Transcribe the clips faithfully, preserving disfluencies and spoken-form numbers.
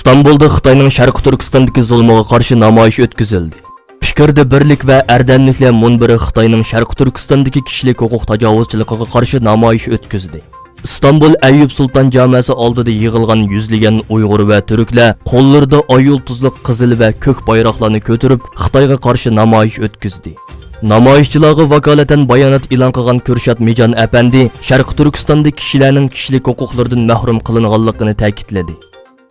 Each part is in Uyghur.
ئىستانبۇلدا خىتاينىڭ شەرقىي تۈركىستاندىكى زۇلمىغا قارشى نامايىش ئۆتكۈزۈلدى. پىكىردە بىرلىك ۋە ئەردەملىكلەر مۇنبىرى خىتاينىڭ شەرقىي تۈركىستاندىكى كىشىلىك ھوقۇق تاجاۋۇزچىلىقىغا قارشى نامايىش ئۆتكۈزدى. ئىستانبۇل ئەييۇب سۇلتان جامەسى ئالدىدا يىغىلغان يۈزلىگەن ئۇيغۇر ۋە تۈركلەر قوللىرىدا ئاي يۇلتۇزلۇق قىزىل ۋە كۆك بايراقلارنى كۆتۈرۈپ، خىتايغا قارشى نامايىش ئۆتكۈزدى. نامايىشچىلارغا ۋاكالىتەن بايانات ئېلان قىلغان كۈرشات مىجان ئەپەندى شەرقىي تۈركىستاندا كىشىلەرنىڭ كىشىلىك ھوقۇقلىرىدىن مەھرۇم قىلىنغانلىقىنى تەكىتلىدى.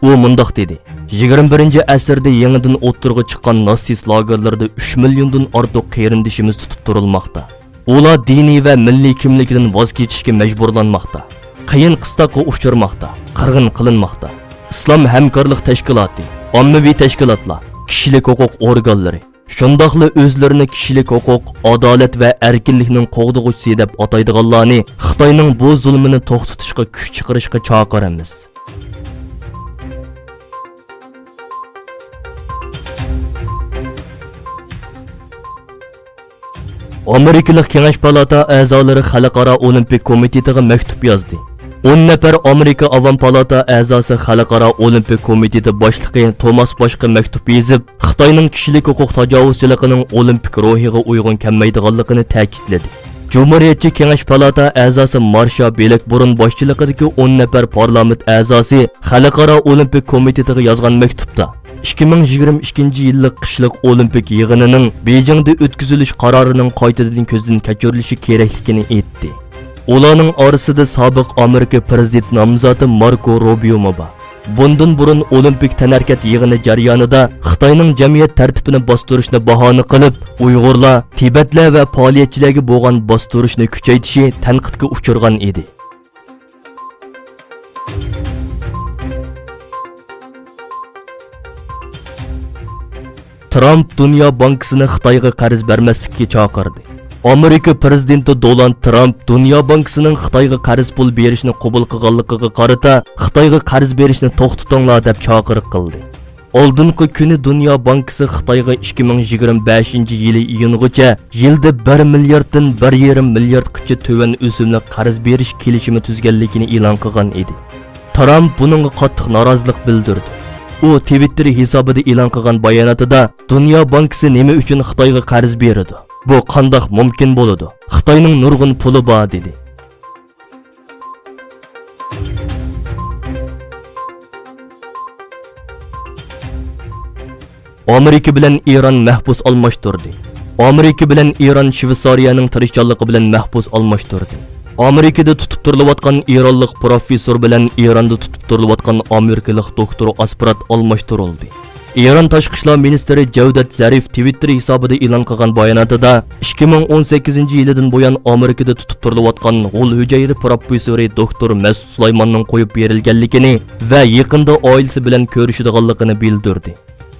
ئۇ مۇنداق دېدى، يىگىرمە بىرىنچى ئەسىردە يېڭىدىن ئوتتۇرىغا چىققان ناتسىست لاگېرلىرىدا ئۈچ مىليوندىن ئارتۇق قېرىندىشىمىز تۇتۇپ تۇرۇلماقتا. ئۇلار دىنىي ۋە مىللىي كىملىكىدىن ۋاز كېچىشكە مەجبۇرلانماقتا، قىيىن قىستاققا ئۇچرىماقتا، قىرغىن قىلىنماقتا. ئىسلام ھەمكارلىق تەشكىلاتى، ئاممىۋى تەشكىلاتلار، كىشىلىك ھوقۇق ئورگانلىرى، شۇنداقلا ئۆزلىرىنى كىشىلىك ھوقۇق، ئادالەت ۋە ئەركىنلىكنىڭ قوغدىغۇچىسى دەپ ئاتايدىغانلارنى خىتاينىڭ بۇ زۇلمىنى توختىتىشقا كۈچ چىقىرىشقا چاقىرىمىز. ئامېرىكىلىق كېڭەش پالاتا ئەزالىرى خەلقئارا ئولىمپىك كومىتېتىغا مەكتۇپ يازدى. ئون نەپەر ئامېرىكا ئاۋام پالاتا ئەزاسى خەلقئارا ئولىمپىك كومىتېتى باشلىقى توماس باخقا مەكتۇپ يېزىپ، خىتاينىڭ كىشىلىك ھوقۇق تاجاۋۇزچىلىقىنىڭ ئولىمپىك روھىغا ئۇيغۇن كەلمەيدىغانلىقىنى تەكىتلىدى. جۇمھۇرىيەتچى كېڭەش پالاتا ئەزاسى مارشا بېلەكبۇرۇن باشچىلىقىدىكى ئون نەپەر پارلامېنت ئەزاسى خەلقئارا ئولىمپىك كومىتېتىغا يازغان مەكتۇپتا، ئىككى مىڭ يىگىرمە ئىككىنچى يىللىق قىشلىق ئولىمپىك يىغىنىنىڭ بېيجىڭدا ئۆتكۈزۈلۈش قارارىنىڭ قايتىدىن كۆزدىن كەچۈرۈلۈشى كېرەكلىكىنى ئېيتتى. ئۇلارنىڭ ئارىسىدا سابىق ئامېرىكا پىرېزىدېنت نامزاتى ماركو روبىيومۇ بار. بۇندىن بۇرۇن ئولىمپىك تەنھەرىكەت يىغىنى جەريانىدا خىتاينىڭ جەمئىيەت تەرتىپىنى باستۇرۇشنى باھانە قىلىپ، ئۇيغۇرلار، تىبەتلەر ۋە پائالىيەتچىلەرگە بولغان باستۇرۇشنى كۈچەيتىشى تەنقىدكە ئۇچرىغان ئىدى. ترامپ دۇنيا بانكىسىنى خىتايغا قەرز بەرمەسلىككە چاقىردى. ئامېرىكا پىرېزىدېنتى دونالد ترامپ دۇنيا بانكىسىنىڭ خىتايغا قەرز پۇل بېرىشنى قوبۇل قىلغانلىقىغا قارىتا، خىتايغا قەرز بېرىشنى توختىتىڭلار دەپ چاقىرىق قىلدى. ئالدىنقى كۈنى دۇنيا بانكىسى خىتايغا ئىككى مىڭ يىگىرمە بەشىنچى يىلى ئىيۇنغىچە يىلدا بىر مىلياردتىن بىر يېرىم مىلياردقىچە تۆۋەن ئۆسۈملۈك قەرز بېرىش كېلىشىمى تۈزگەنلىكىنى ئېلان قىلغان ئىدى. ترامپ بۇنىڭغا قاتتىق نارازىلىق بىلدۈردى. ئۇ تىۋىتتېر ھېسابىدا ئېلان قىلغان باياناتىدا، دۇنيا بانكىسى نېمە ئۈچۈن خىتايغا قەرز بېرىدۇ؟ بۇ قانداق مۇمكىن بولىدۇ؟ خىتاينىڭ نۇرغۇن پۇلى بار، دېدى. ئامېرىكا بىلەن ئىران مەھبۇس ئالماشتۇردى. ئامېرىكا بىلەن ئىران شۋېتسارىيەنىڭ تىرىشچانلىقى بىلەن مەھبۇس ئالماشتۇردى. ئامېرىكىدا تۇتۇپ تۇرۇلۇۋاتقان ئىرانلىق پروفېسسور بىلەن ئىراندا تۇتۇپ تۇرۇلۇۋاتقان ئامېرىكىلىق دوكتور ئاسپىرات ئالماشتۇرۇلدى. ئىران تاشقى ئىشلار مىنىستىرى جەۋدەت زەرىف تىۋىتتېر ھېسابىدا ئېلان قىلغان باياناتىدا، ئىككى مىڭ ئون سەككىزىنچى يىلىدىن بۇيان ئامېرىكىدا تۇتۇپ تۇرۇلۇۋاتقان غول ھۈجەيرە پروفېسسورى دوكتور مەسۇد سۇلايماننىڭ قويۇپ بېرىلگەنلىكىنى ۋە يېقىندا ئائىلىسى بىلەن كۆرۈشىدىغانلىقىنى بىلدۈردى.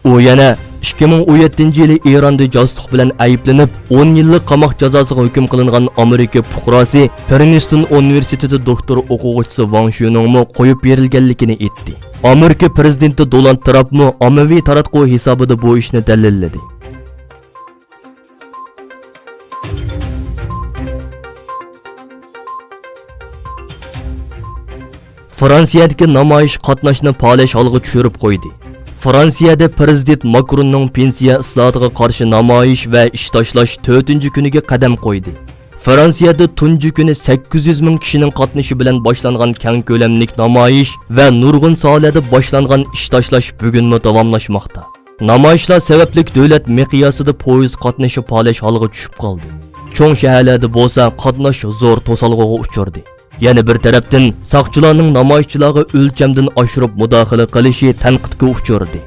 ئۇ يەنە ئىككى مىڭ ئون يەتتىنچى يىلى ئىراندا جاسۇسلۇق بىلەن ئەيىبلىنىپ، ئون يىللىق قاماق جازاسىغا ھۆكۈم قىلىنغان ئامېرىكا پۇقراسى، پرىنستون ئۇنىۋېرسىتېتى دوكتور ئوقۇغۇچىسى ۋاڭ شۈنىڭمۇ قويۇپ بېرىلگەنلىكىنى ئېيتتى. ئامېرىكا پىرېزىدېنتى دونالد ترامپمۇ ئاممىۋى تاراتقۇ ھېسابىدا بۇ ئىشنى دەلىللىدى. فرانسىيەدىكى نامايىش قاتناشنى پالەچ ھالغا چۈشۈرۈپ قويدى. فرانسىيەدە پىرېزىدېنت ماكروننىڭ پېنسىيە ئىسلاھاتىغا قارشى نامايىش ۋە ئىش تاشلاش تۆتىنچى كۈنىگە قەدەم قويدى. فرانسىيەدە تۇنجى كۈنى سەككىز يۈز مىڭ كىشىنىڭ قاتنىشى بىلەن باشلانغان كەڭ كۆلەملىك نامايىش ۋە نۇرغۇن ساھەلەردە باشلانغان ئىش تاشلاش بۈگۈنمۇ داۋاملاشماقتا. نامايىشلار سەۋەبلىك دۆلەت مىقياسىدا پويىز قاتنىشى پالەچ ھالغا چۈشۈپ قالدى. چوڭ شەھەرلەردە بولسا قاتناش زور توسالغۇغا ئۇچرىدى. يەنە بىر تەرەپتىن، ساقچىلارنىڭ نامايىشچىلارغا ئۆلچەمدىن ئاشۇرۇپ مۇداخىلە قىلىشى تەنقىدكە ئۇچرىدى.